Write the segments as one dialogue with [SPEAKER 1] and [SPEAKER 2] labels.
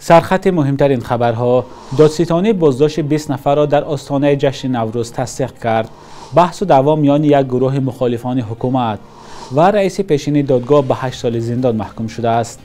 [SPEAKER 1] Сархати муҳимтарин хабарҳо. Додситонӣ боздошти 20 нафарро дар остонаи ҷашни Наврӯз тасдиқ кард. Баҳсу даъво миёни як гурӯҳи мухолифони ҳукумат ва раиси пешини додгоҳ ба 8 соли зиндон маҳкум шудааст.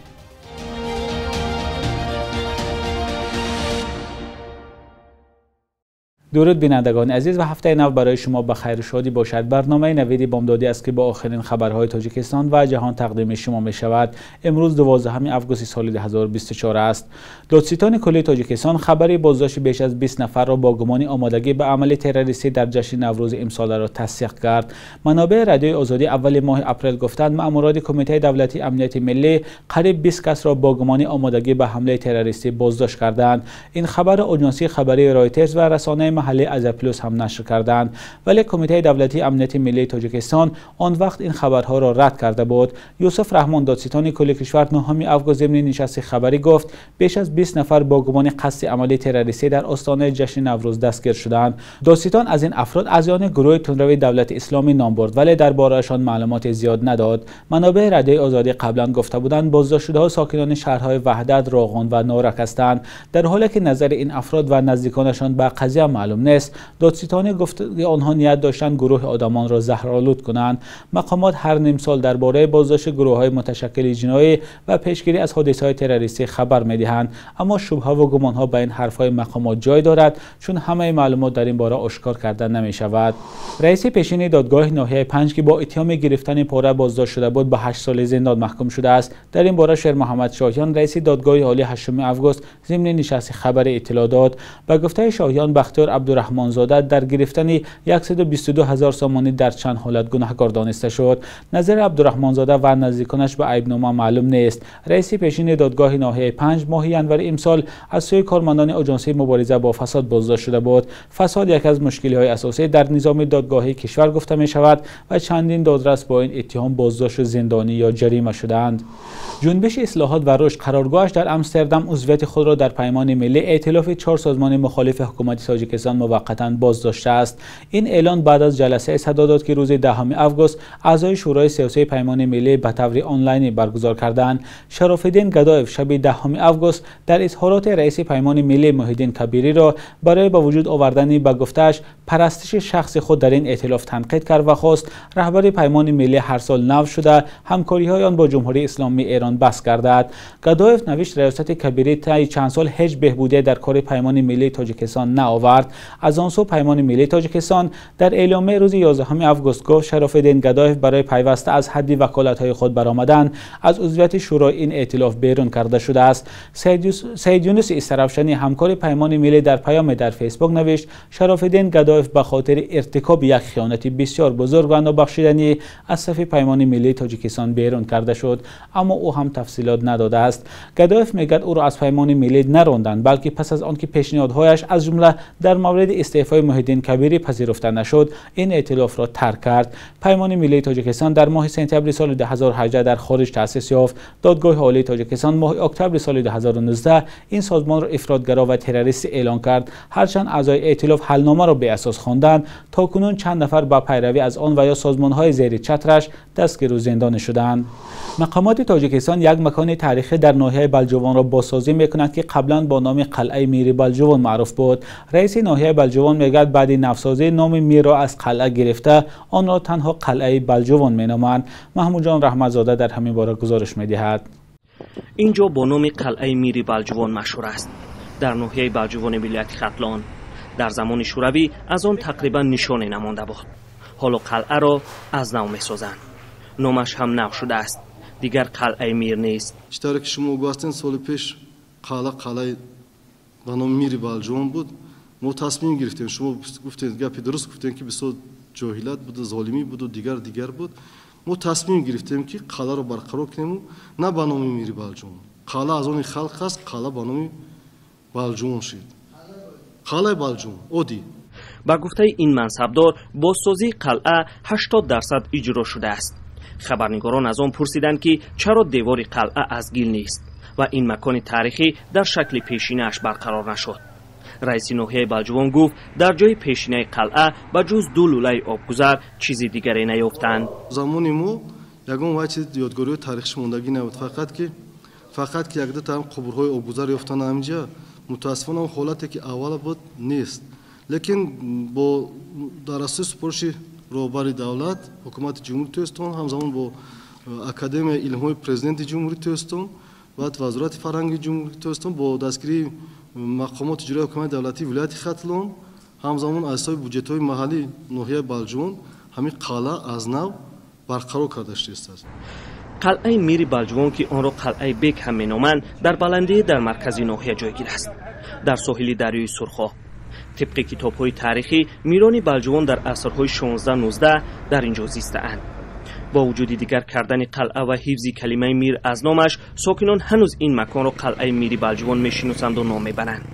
[SPEAKER 1] Дуруд бинандагони азиз ва ҳафтаи нав барои шумо ба хайру шодӣ бошад. Барномаи Навиди Бомдодӣ аст, ки бо охирин хабарҳои Тоҷикистон ва ҷаҳон тақдими шумо мешавад. Имрӯз 12 августи соли 2024 аст. Додситони кулли Тоҷикистон хабари боздошти беш аз 20 нафарро бо гумони омодагӣ ба амали террористӣ дар ҷашни Наврӯзи имсоларо тасдиқ кард. Манобеи Радиои Озодӣ аввали моҳи апрел гуфтанд, маъмурони Кумитаи давлатии амнияти миллӣ қариб 20 касро бо гумони омодагӣ ба ҳамлаи террористӣ боздошт карданд. Ин хабарро Оҷонсии хабарии Ройтерс ва расонаи маҳаллии Азия Плюс ҳам нашр карданд. Вале Кумитаи давлатии амнияти миллии Тоҷикистон он вақт ин хабарҳоро рад карда буд. Юсуф Раҳмон, додситони кулли кишвар, 9 август зимни нишасти хабарӣ гуфт, беш аз 20 нафар бо гумони қасди амали террористӣ дар остонаи ҷашни Наврӯз дастгир шуданд. Додситон аз ин афрод аъзоёни гурӯҳи тундрави Давлати Исломӣ ном бурд, вале дар бораашон маълумоти зиёд надод. Манобеи Радиои Озодӣ қаблан гуфта буданд, боздоштшудаҳо сокинони шаҳрҳои Ваҳдат, Роғун ва Норак ҳастанд. Дар ҳоле ки назари ин афрод ва наздиконашон ба қазия маълум нест, додситонӣ гуфт, ки онҳо ният доштанд гурӯҳи одамонро заҳролуд кунанд. Мақомот ҳар ним сол дар бораи боздошти гурӯҳҳои муташаккили ҷиноӣ ва пешгирӣ аз ҳодисаҳои террористӣ хабар медиҳанд, аммо шубҳа ва гумонҳо ба ин ҳарфҳои мақомот ҷой дорад, чун ҳамаи маълумот дар ин бора ошкор карда намешавад. Раиси пешини додгоҳи ноҳияи Панҷ, ки бо иттиҳоми гирифтани пора боздошт шуда буд, ба 8 соли зиндон маҳкум шудааст. Дар ин бора Шермуҳаммад Шоҳиён, раиси додгоҳи олӣ, 8 август зимни нишасти хабарӣ иттилоъ дод. Ба гуфтаи Шоҳиён, Бахтиёр Абдураҳмонзода дар гирифтани 122 ҳазор сомонӣ дар чанд ҳолат гунаҳкор дониста шуд. Назари Абдураҳмонзода ва наздиконаш ба айбнома маълум нест. Раиси пешини додгоҳи ноҳияи Панҷ моҳи январи имсол аз сӯи кормандони Оҷонсии мубориза бо фасод боздошт шуда буд. Фасод яке аз мушкилиҳои асосӣ дар низоми додгоҳии кишвар гуфта мешавад ва чандин додрас бо ин иттиҳом боздошту зиндонӣ ё ҷарима шудаанд. Ҷунбиши ислоҳот ва рушд қароргоҳаш дар Амстердам узвияти худро дар Паймони миллӣ, эътилофи 4 созмони мухолифи ҳукумати Тоҷикистон, муваққатан боздоштааст. Ин эълон баъд аз ҷаласае садо дод, ки рӯзи 10 август аъзои Шӯрои сиёсии Паймони миллӣ ба таври онлайнӣ баргузор карданд. Шарофиддин Гадоев шаби 10 август дар изҳороти раиси Паймони миллӣ Муҳиддин Кабириро барои ба вуҷуд овардани, ба гуфтааш, парастиши шахси худ дар ин эътилоф танқид кард ва хост раҳбари Паймони миллӣ ҳар сол нав шуда ҳамкориҳои он бо Ҷумҳурии Исломии Эрон бас гардад. Гадоев навишт, раёсати Кабирӣ таи чанд сол ҳеҷ беҳбудие дар кори Паймони миллии Тоҷикистон наовард. Аз он сӯ Паймони миллии Тоҷикистон дар эъломияи рӯзи 11 август гуфт, Шарофиддин Гадоев барои пайваста аз ҳадди ваколатҳои худ баромадан аз узвияти шӯрои ин эътилоф берун карда шудааст. Саид Юнус Истаравшанӣ, ҳамкори Паймони миллӣ, дар паёме дар Фейсбук навишт, Шарофиддин Гадоев ба хотири иртикоби як хиёнати бисёр бузург ва нобахшиданӣ аз сафи Паймони миллии Тоҷикистон берун карда шуд, аммо ӯ ҳам тафсилот надодааст. Гадоев мегӯяд, ӯро аз Паймони миллӣ наронданд, балки пас аз он ки пешниҳодҳояш аз ҷумла дар мавриди истеъфои Муҳиддин Кабирӣ пазируфта нашуд, ин эътилофро тарк кард. Паймони миллии Тоҷикистон дар моҳи сентябри соли 2018 дар хориҷ таъсис ёфт. Додгоҳи олии Тоҷикистон моҳи октябри соли 2019 ин созмонро ифротгаро ва террористӣ эълон кард. Ҳарчанд аъзои эътилоф ҳалномаро беасос хонданд, то кунун чанд нафар ба пайравӣ аз он ва ё созмонҳои зери чатраш дастгиру зиндонӣ шуданд. Мақомоти Тоҷикистон як макони таърихӣ дар ноҳияи Балҷувонро бозсозӣ мекунанд, ки қаблан бо номи қалъаи Мири Балҷувон маъруф буд. Раиси ноҳияи Балҷувон мегӯяд, баъди навсозӣ номи мирро аз қалъа гирифта, онро танҳо қалъаи Балҷувон меноманд. Маҳмудҷон Раҳматзода дар ҳамин бора гузориш медиҳад.
[SPEAKER 2] Ин ҷо бо номи қалъаи Мири Балҷувон машҳур аст. Дар ноҳияи Балҷувони вилояти Хатлон дар замони Шӯравӣ аз он тақрибан нишоне намонда буд. Ҳоло қалъаро аз нав месозанд. Номаш ҳам нав шудааст. Дигар қалъаи мир нест.
[SPEAKER 3] Чӣ тавре ки шумо гуфтед, соли пеш қалъа қалъаи ба номи Мири Балҷувон буд. Мо тасмим гирифтем. Шумо гуфтед, гапи дуруст гуфтем, ки бисёр ҷоҳилат буду, золимӣ буду, дигар буд. Мо тасмим гирифтем, ки қалъаро барқарор кунему на ба номи Мири Балҷувон. Қалъа аз они халқ аст, қалъа ба номи Балҷувон шуд. Қалъаи Балҷувон оддӣ.
[SPEAKER 2] Ба гуфтаи ин мансабдор, бозсозии қалъа 80% иҷро шудааст. Хабарнигорон аз он пурсиданд, ки чаро девори қалъа аз гил нест ва ин макони таърихӣ дар шакли пешинааш барқарор нашуд. Раиси ноҳияи Балҷувон гуфт, дар ҷои пешинаи қалъа ба ҷуз ду лӯлаи обгузар чизи дигаре наёфтанд.
[SPEAKER 3] Замони мо ягон вай чиз ёдгориҳои таърихиш мондагӣ набуд, фақат Фақат ки як дута ҳам қубурҳои обгузар ёфтан ҳаминҷа, мутаассифона он ҳолате ки аввала буд нест. Лекин бо дар асоси супориши роҳбари давлат, ҳукумати Ҷумҳурии Тоҷикистон, ҳамзамон бо Академияи илмҳои Президенти Ҷумҳурии Тоҷикистон ва Вазорати фарҳанги Ҷумҳурии Тоҷикистон бо дастгирии мақомоти иҷроияи ҳукумати давлатии вилояти Хатлон, ҳамзамон аз ҳисоби буҷетҳои маҳаллии ноҳияи Балҷувон ҳамин қалъа аз нав барқарор карда шудааст.
[SPEAKER 2] Қалъаи Мири Балҷувон, ки онро қалъаи Бек ҳам меноманд, дар баландии дар маркази ноҳия ҷойгир аст, дар соҳили дарёи Сурхоб. Тибқи китобҳои таърихӣ, мирони Балҷувон дар асрҳои 16-19 дар инҷо зистаанд. Бо вуҷуди дигар кардани қалъа ва ҳифзи калимаи мир аз номаш, сокинон ҳанӯз ин маконро қалъаи Мири Балҷувон мешиносанду ном мебаранд.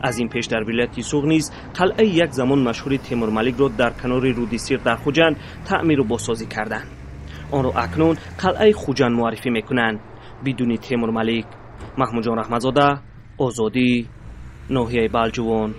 [SPEAKER 2] Аз ин пеш дар вилояти Суғд низ қалъаи як замон машҳури Темурмаликро дар канори руди Сир дар Хуҷанд таъмиру бозсозӣ карданд. Онро акнун қалъаи Хуҷанд муаррифӣ мекунанд, бидуни Темурмалик. Маҳмудҷон Раҳматзода, Озодӣ, ноҳияи Балҷувон.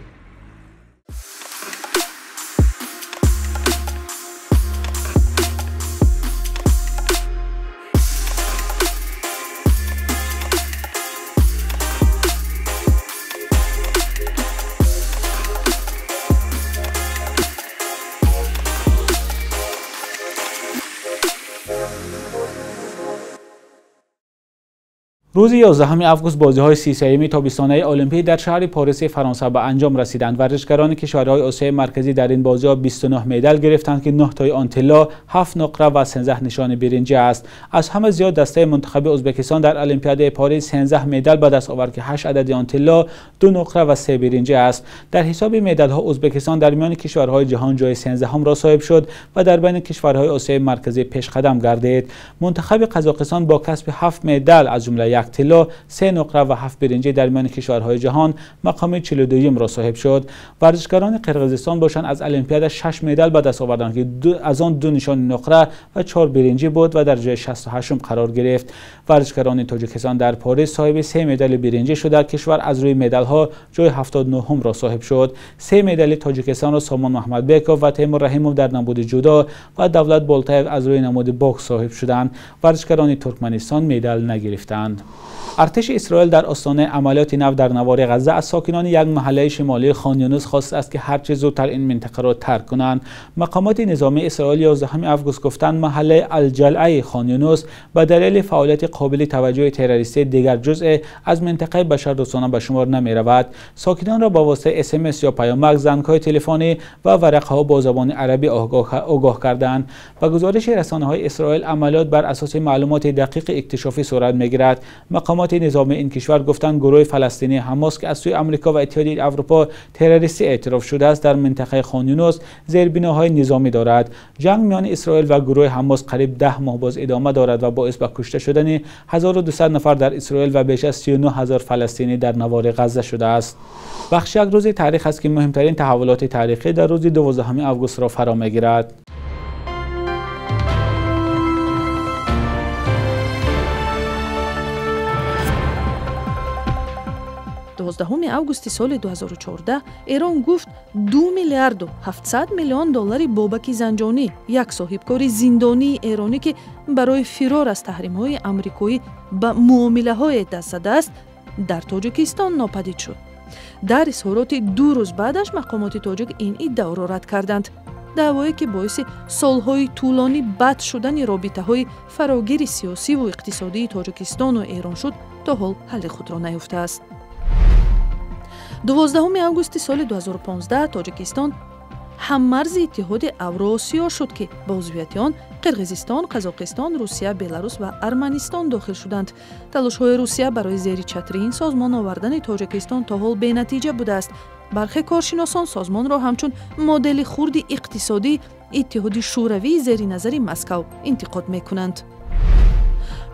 [SPEAKER 1] Рӯзи 11 август бозиҳои 33-юми тобистонаи Олимпӣ дар шаҳри Париси Фаронса ба анҷом расиданд. Варзишгарони кишварҳои Осиёи Марказӣ дар ин бозиҳо 29 медал гирифтанд, ки 9 тои он тилло, 7 нуқра ва 13 нишони биринҷӣ аст. Аз ҳама зиёд дастаи мунтахаби Ӯзбекистон дар Олимпиадаи Парис 13 медал ба даст овард, ки 8 адади он тилло, 2 нуқра ва 3 биринҷӣ аст. Дар ҳисоби медалҳо Ӯзбекистон дар миёни кишварҳои ҷаҳон ҷои 13-ҳамро соҳиб шуд ва дар байни кишварҳои Осиёи Марказӣ пешқадам гардид. Мунтахаби Қазоқистон бо касби 7 медал аз ҷумла 1 тилло, 3 нуқра ва 7 биринҷӣ дар миёни кишварҳои ҷаҳон мақоми 42-юмро соҳиб шуд. Варзишгарони Қирғизистон бошанд аз Олимпиада 6 медал ба даст оварданд, ки аз он 2 нишони нуқра ва 4 биринҷӣ буд ва дар ҷои 68-ум қарор гирифт. Варзишгарони Тоҷикистон дар Парис соҳиби 3 медали биринҷӣ шуда, кишвар аз рӯи медалҳо ҷои 79-умро соҳиб шуд. 3 медали Тоҷикистонро Сомон Муҳаммадбеков ва Темур Раҳимов дар намуди ҷудо ва Давлат Болтаев аз рӯи намуди бокс соҳиб шуданд. Варзишгарони Туркманистон медал нагирифтанд. Артиши Исроил дар остонаи амалиёти нав дар навори Ғазза аз сокинони як маҳаллаи шимолии Хон Юнус хостааст, ки ҳарчи зудтар ин минтақаро тарк кунанд. Мақомоти низомии Исроил 11 август гуфтанд, маҳаллаи Алҷалъаи Хон Юнус ба далели фаъолияти қобили таваҷҷӯҳи террористии дигар ҷузъе аз минтақаи башардӯстона ба шумор намеравад. Сокинонро ба воситаи СМС ё паёмак, зангҳои телефонӣ ва варақаҳо бо забони арабӣ огоҳ карданд. Ба гузориши расонаҳои Исроил, амалиёт бар асоси маълумоти дақиқи иктишофӣ сурат мегирад. Мақомоти низомии ин кишвар гуфтанд, гурӯҳи фаластинии Ҳамос, ки аз сӯи Амрико ва Иттиҳоди Аврупо террористӣ эътироф шудааст, дар минтақаи Хон Юнус зербиноҳои низомӣ дорад. Ҷанг миёни Исроил ва гурӯҳи Ҳамос қариб 10 моҳ боз идома дорад ва боис ба кушта шудани 1200 нафар дар Исроил ва беш аз 39 ҳазор фаластинӣ дар навори Ғазза шудааст. Бахши як рӯзи таърих аст, ки муҳимтарин таҳаввулоти таърихӣ дар рӯзи 12 августро фаро мегирад.
[SPEAKER 4] 12 августи соли 2014 Эрон гуфт 2 миллиарду 700 миллион доллари Бобаки Занҷонӣ, як соҳибкори зиндонии эронӣ, ки барои фирор аз таҳримҳои амрикоӣ ба муомилаҳое даст задааст, дар Тоҷикистон нопадид шуд. Дар изҳороти 2 рӯз баъдаш мақомоти тоҷик ин иддаоро рад карданд. Даъвое ки боиси солҳои тӯлонӣ бад шудани робитаҳои фарогири сиёсиву иқтисодии Тоҷикистону Эрон шуд, то ҳол ҳалли худро наёфтааст. 12 августи соли 2015 Тоҷикистон ҳаммарзи Иттиҳоди Авроосиё шуд, ки ба узвияти он Қирғизистон, Қазоқистон, Русия, Беларус ва Арманистон дохил шуданд. Талошҳои Русия барои зери чатри ин созмон овардани Тоҷикистон то ҳол бенатиҷа будааст. Бархе коршиносон созмонро ҳамчун модели хурди иқтисодии Иттиҳоди Шӯравии зери назари Москав интиқод мекунанд.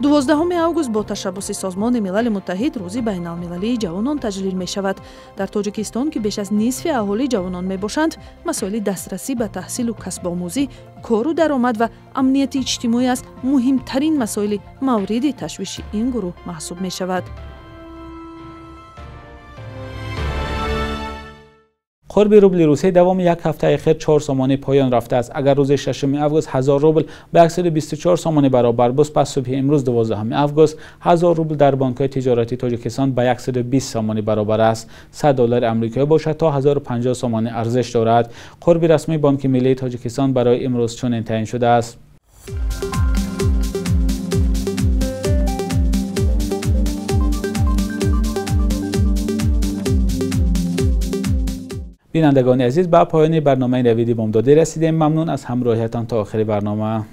[SPEAKER 4] 12 август бо ташаббуси Созмони Милали Муттаҳид рӯзи байналмилалии ҷавонон таҷлил мешавад. Дар Тоҷикистон, ки беш аз нисфи аҳолӣ ҷавонон мебошанд, масоили дастрасӣ ба таҳсилу касбомӯзӣ, кору даромад ва амнияти иҷтимоӣ аз муҳимтарин масоили мавриди ташвиши ин гурӯҳ маҳсуб мешавад.
[SPEAKER 1] Қурби рубли Русия давоми як ҳафтаи охир 4 сомонӣ поён рафтааст. Агар рӯзи 6 август 1000 рубл ба 124 сомонӣ баробар буд, пас субҳи имрӯз 12 август 1000 рубл дар бонкҳои тиҷоратии Тоҷикистон ба 120 сомонӣ баробар аст. 100 доллари амрикоӣ бошад то 1050 сомонӣ арзиш дорад. Қурби расмии Бонки Миллии Тоҷикистон барои имрӯз чунин таъин шудааст. Бинандагони азиз, ба поёни барномаи Навиди Бомдодӣ расидем. Мамнун аз ҳамроҳиятон то охири барнома.